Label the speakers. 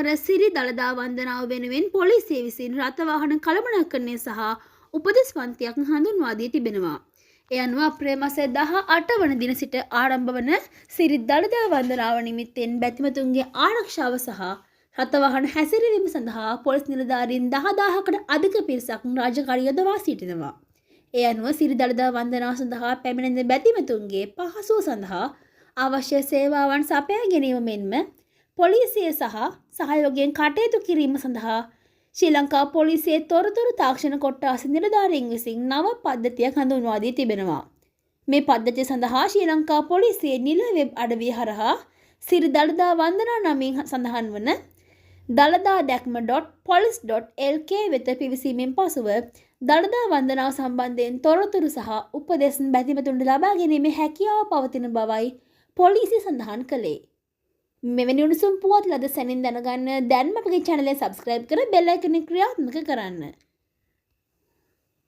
Speaker 1: වර සිරි දළදා වන්දනාව වෙනුවෙන් පොලිසිය විසින් රථවාහන කළමනාකරණය සහ උපදෙස් පන්තියක් හඳුන්වා දී තිබෙනවා. ඒ අනුව අප්‍රේල් මාසයේ 18 වන දින සිට ආරම්භ වන සිරි දළදා වන්දනාව නිමිත්තෙන් බැතිමතුන්ගේ ආරක්ෂාව සහ රථවාහන හැසිරවීම සඳහා පොලිස් නිලධාරීන් 10,000කට අධික පිරිසක් රාජකාරී යොදවා සිටිනවා. ඒ අනුව සිරි දළදා වන්දනාව සඳහා පැමිණෙන බැතිමතුන්ගේ පහසුව සඳහා අවශ්‍ය සේවාවන් සපයා ගැනීම මෙන්ම පොලිසිය සහ සහයෝගයෙන් කටයුතු කිරීම සඳහා ශ්‍රී ලංකා පොලිසියේ තොරතුරු තාක්ෂණ කොට්ටාස නිලධාරීන් විසින් නව පද්ධතියක් හඳුන්වා දී තිබෙනවා. මේ පද්ධතිය සඳහා ශ්‍රී ලංකා පොලිසියේ නිල වෙබ් අඩවිය හරහා සිරි දළදා වන්දනා නමින් සඳහන් වන දළදා දැක්ම .police.lk වෙත පිවිසීමෙන් පසුව දළදා වන්දනාව සම්බන්ධයෙන් තොරතුරු සහ උපදෙස් බැතිමතුන්ට ලබා ගැනීමේ හැකියාව පවතින බවයි පොලිසිය සඳහන් කළේ. මෙවැනි උණුසුම් පුවත් ලද සැනින් දැනගන්න දැන්ම අපගේ චැනලය සබ්ස්ක්‍රයිබ් කර බෙල් අයිකන් එක ක්‍රියාත්මක කරන්න.